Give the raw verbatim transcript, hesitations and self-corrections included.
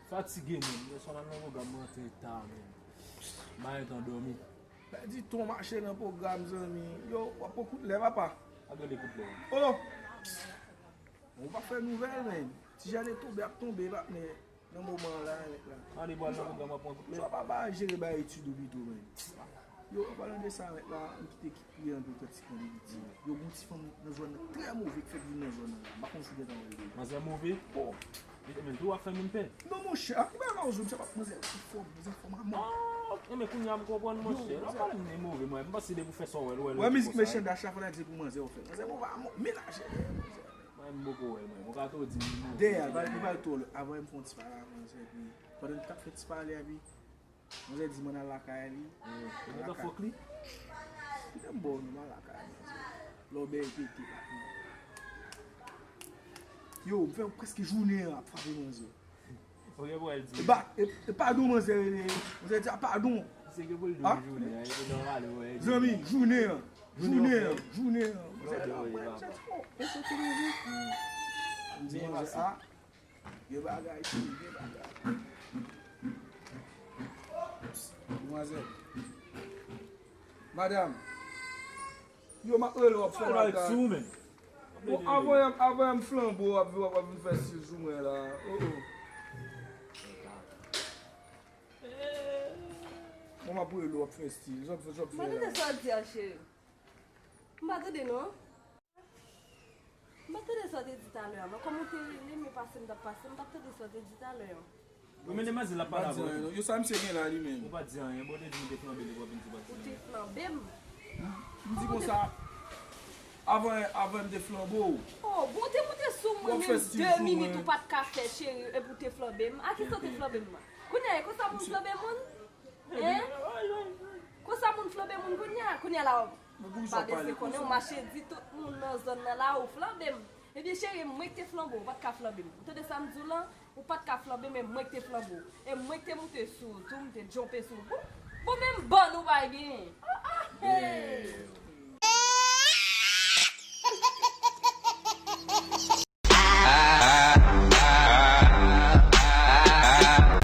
Fatige, menm. Yè swa m al nan pwogram, mwen rantre ta, menm. M pa gentan dòmi. Pèdi ton mache nan pwogram, zanmi. Yo, w ap pran kout lè, papa. A gade kout lè. Oh! Ou pa fè nouvèl, menm. Ti Jane tonbe ap tonbe, patnè. Nan moman la, nèg la. Ann pral nan pwogram, w ap pran kout lè. Sa papa jere bay etid ou pito, menm. Yo, an palan de sa, nèg la, m kite ki Li antre otantikman li di, yo, gon ti fanm nan zòn nan trè move ki fèk vin nan zòn nan la. M pa konn si w gentan wè l deja. Manzè move? Bon. Li te menm tou ap fè moun pè. Non, monchè, a ki bagay la, ou jwenn sa pa manzè ki fò, manzè fò manman. Ah, ok, men kounye a m konprann, monchè. Lè w pale m de move, mwen, m panse depi w fè sa w wè l, wè l. Wè mizik Mechan Dacha fò ta di pou manzè w fè. Manzè move a, menaj, manzè. Mwen, m poko wè l, mwen. Mwen ka tou di m move. Dèyè, li pral twò lwen. Avan m fè yon ti pale a manzè, epi pandan m t ap fè ti pale a, epi Manzè di m ann al lakay li. Yo, yo ta fòk li. Kite m ba w non, m al lakay manzè. Lòbèy pete, patnè. Yo, m fè prèske jounen an ap frape manzè. Ok, pou el di. E ba, e, e padon manzè rele. Manzè di a padon. Se ke pou l di jounen an, e nòmal, wè. Zanmi, jounen an. Jounen an, jounen an. Manzè di a mwen, manzè di, oh, e se ki nou di. M di manzè a. Gen bagay, cheri, gen bagay. Demwazèl. Madanm. Yo, m ap rele w ap fè bagay. Bon, avan, avan m flanbo, w ap, w ap, w ap vin fè stil sou mwen la. Oh, oh. Bon, m ap rele w ap fè stil. Sa w ap fè, sa w ap fè la. M pa tande sa w di a, cheri. M pa tande, non. M pa t tande sa w te di talè a, non. Kòm ou te rele m e pase m t ap pase, m pa t tande sa w te di talè a. Wi, men demwazèl la pale avè w tou. Yo, sa misye gen la, li menm? Ou pa t di anyen, bon, ou te di m te flanbe l, ou pa vin di w pa t di anyen. Ou te flanbe m? M di konsa, avan, avan m te flanbe w. Oh, bon, ou te moute sou mwen, menm de minit ou pa t ka fè, cheri, epi ou te flanbe m. A kisa w te flanbe m? Kounye a, e konsa moun flanbe moun? Hein? Konsa moun flanbe moun kounye a? Kounye a la, pa bezwen konnen, ou mache di tout moun nan zòn nan la, ou flanbe m. Ebyen, cheri, mwen ki te flanbe w, ou pa t ka flanbe m. Ou tande sa m di w lan? Ou pa t ka flanbe m, e mwen ki te flanbe w. E mwen ki te moute sou ou tou, m te djonpe sou ou. Bon, bon, menm bann ou pa genyen. Ah, ah, hey!